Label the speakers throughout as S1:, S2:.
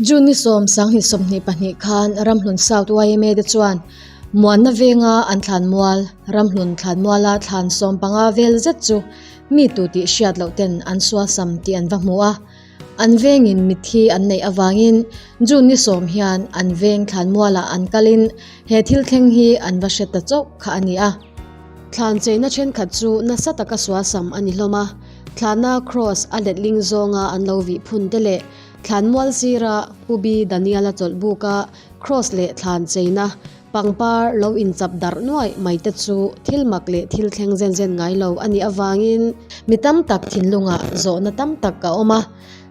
S1: June ni 10, 2022 khan Ramhlun South yma te chuan Muanna venga an thlanmual, Ramhlun thlanmuala thlan 15 vel zet chu mi tu tih hriat loh ten an sualsam tih an va hmu a. An vengin mitthi an neih avangin June ni 10 hian an veng thlanmualah an kalin he thil thleng hi an va hre ta chauh kha a ni a. Thlan cheina thenkhat chu nasa taka sualsam a ni hlawm a, thlana Kraws a letling zawnga an lo vih phun te leh thlanmual sira Pu B Daniel-a chawlh buka Kraws leh thlan cheina pangpar lo inchap darh nuaih mai te chu thil mak leh thil thleng zen zen ngai lo a nih avangin mi tam tak thinlungah zawhna tam tak a awm a.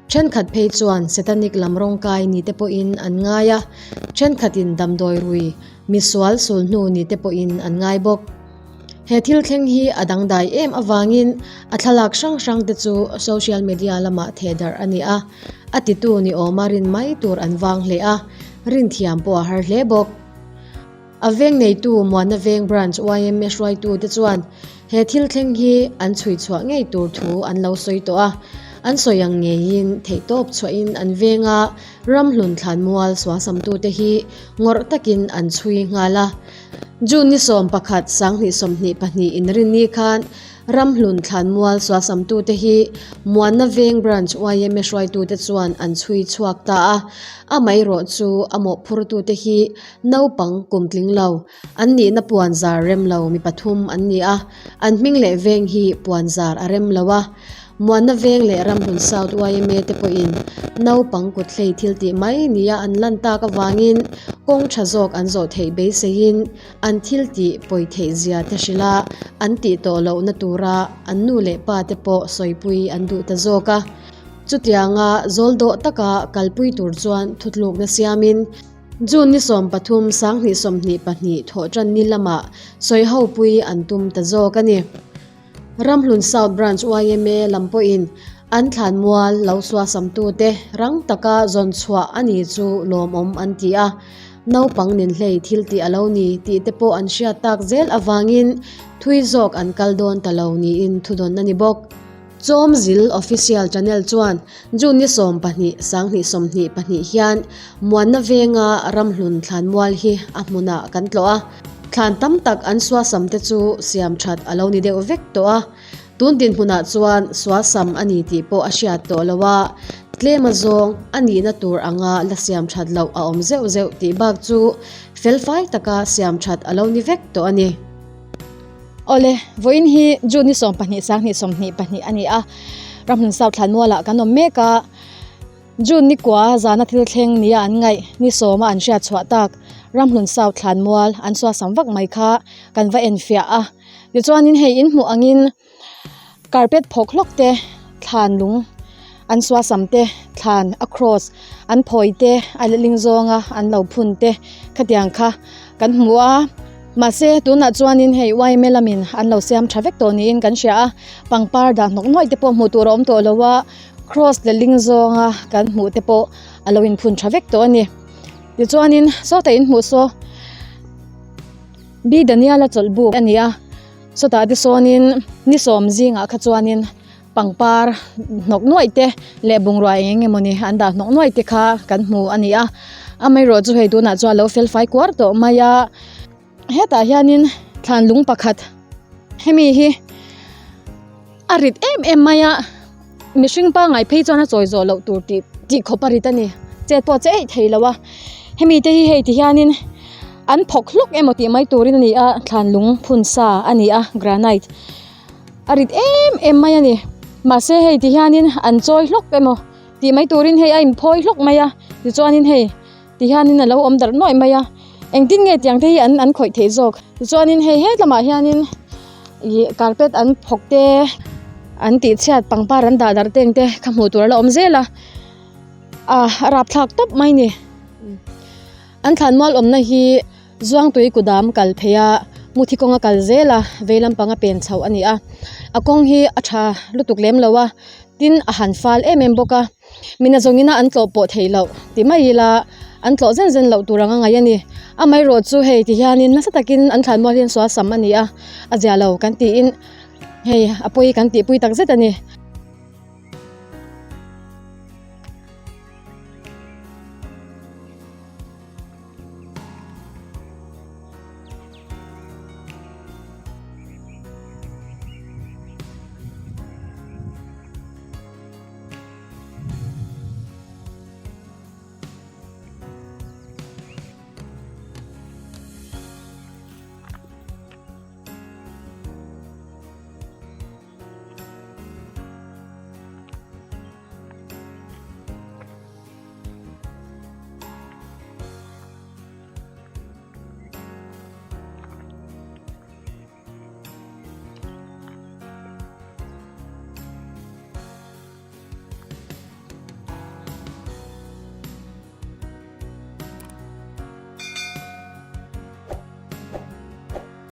S1: Thenkhat phei chuan Satanic lam rawngkai ni te pawhin an ngai a, thenkhatin damdawi rui Misual sulhnu ni te pawhin an ngai bawk. He thil thleng hi a dangdai em avangin a thlalak hrang hrang te chu social media lamah thehdarh a ni a, a titu ni awma rin mai tur an vang hle a, rin thiam pawh a har hle bawk. A veng neitu Muana Veng Branch yma hruaitu te chuan He thil thleng hi an chhui chhuah ngei tur thu an lo sawi tawh a, an sawi ang ngeiin theihtawp chhuahin an veng a, ramhlun thlanmual suasamtute hi ngawrh takin an chhui nghal a. June ni 11, 2022 inrinni khan ramhlun thlanmual suasamtute hi Muanna Veng Branch yma hruaitute chuan an chhui chhuak ta a, amaherawh chu a mawhphurtute hi naupang kumtling lo An nihna puanzar rem lo mi pathum an ni a, an hming leh veng hi puanzar a rem lo a. Muanna veng leh Ramhlun South yma te pawhin naupang kut hlei thil tih mai nia an lan tak avangin kawng tha zawk an zawh theih beiseiin an thil tih pawi theih zia te hrilh a, an tih tawh lohna tura an nu leh pa te pawh sawipui an duh ta zawk a. Chutianga zawl dawh taka kalpui tur chuan thutlukna siamin, June ni 13, 2022 thawhṭan ni lamah sawihopui an tum ta zawk a ni. Ramhlun South Branch yma lam pawhin an thlanmual lo suasamtute rang taka zawn chhuah a ni chu lawmawm an ti a, naupang ninhlei thil tih a lo ni tih te pawh an hriat tak zel avangin thui zawk an kal dawn ta lo niin thudawn a ni bawk. Chawmzil Official Channel chuan June ni 12, 2022 hian Muanna Venga Ramhlun Thlanmual hi a hmunah kan tlawh a. Thlan tam tak an suasam te chu siam that a lo ni deuh vek tawh a. Tun dinhmunah chuan suasam a ni tih pawh a hriat tawh lo a, tlem a zawng a nihna tur anga la siam that loh a awm zeuh zeuh tih bak chu felfai taka siam that a lo ni vek tawh a ni. Awle, vawiin hi June ni 12 2022 a ni a, Ramhlun South Thlanmualah kan awm mek a, June ni kua zana thil thleng nia an ngaih ni sawma an hriat chhuah tak Ramhlun South Thlanmual an suasam vak mai kha kan va enfiah a, tichuanin hei in hmuh angin carpet phawk hlawk te thlan lung an suasam te thlan a cross an phawi te a letling zawnga an lo phun te khatiang kha kan hmu a mahse tunah chuanin hei yma lamin an lo siam tha vek tawh niin kan hria a pangpar dah hnawk nuaih te pawh hmuh tur a awm tawh lo a cross letling zawnga kan hmuh te pawh a lo inphun tha vek tawh a ni tichuanin sawtah in hmuh saw B Daniel-a chawlh buk a ni a. Chutah te sawnin ni sawm zingah kha chuanin pangpar hnawk nuaih te leh bungrua eng eng emawni an dah hnawk nuaih te kha kan hmu a ni a amaherawh chu hei tunah chuan a lo fel fai kuar tawh mai a hetah hianin thlan lung pakhat hemi hi a rit em em mai a mihring pangngai phei chuan a chawi zawh loh tur tih tih khawp a rit a ni chet pawh che eih thei lo a hemi te hi hei ti hianin an phawk hlawk emaw tih mai turin a ni a thlan lung phun sa a ni a granite a rit em em mai a ni mahse hei ti hianin an chawi hlawk emaw tih mai turin hei a inphawi hlawk mai a tichuanin hei ti hianin a lo awm darh nuaih mai a engtin nge tiang te hi an an khawih theih zawk tichuanin hei he lamah hianin ih carpet an phawk te an tih chhiat pangpar an dah darh te ang te kha hmuh tur a la awm zel a ah a rapthlak tawp mai ni an thlanmual awmna hi Zuangtui kudam kal phei a muthi kawnga kal zel a vei lampanga pen chhoh a ni a a kawng hi a tha lutuk lem lo a tin a han fal em em bawk a. Mina zawngina an tlawh pawh theih loh ti mai ila an tlawh zen zen loh tur anga ngaih a ni. Amaherawh chu hei ti hianin nasa takin an thlanmual hian sual sam a ni a, a zia lo kan tiin hei a pawi kan tihpui tak zet a ni.